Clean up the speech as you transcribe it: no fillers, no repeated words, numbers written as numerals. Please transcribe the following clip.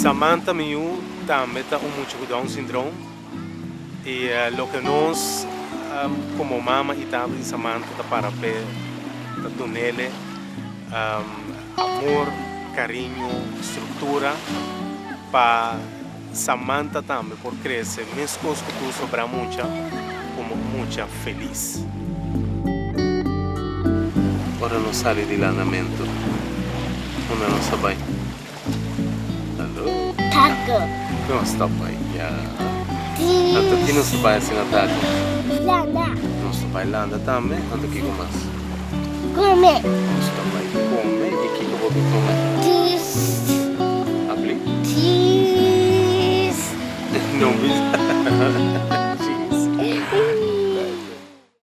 Samantha mi yu tambe ta un mucha ku Down syndroom i loke nos komo mama i tata di Samantha ta para p'e ta dunele amor, kariño, struktura pa Samantha tambe por krese meskos ku tur sobra mucha komo un mucha felis. Ora nos sali di landamentu, unda nos ta bai? Hallo. Taco. Nos ta bai ya. Anto ki nos ta bai asina taco? Landa. Nos ta bai landa tambe. Anto kiko mas? Come. Nos ta bai come. I kiko bo ke come? Cheese. Abli? Cheese. No bisa.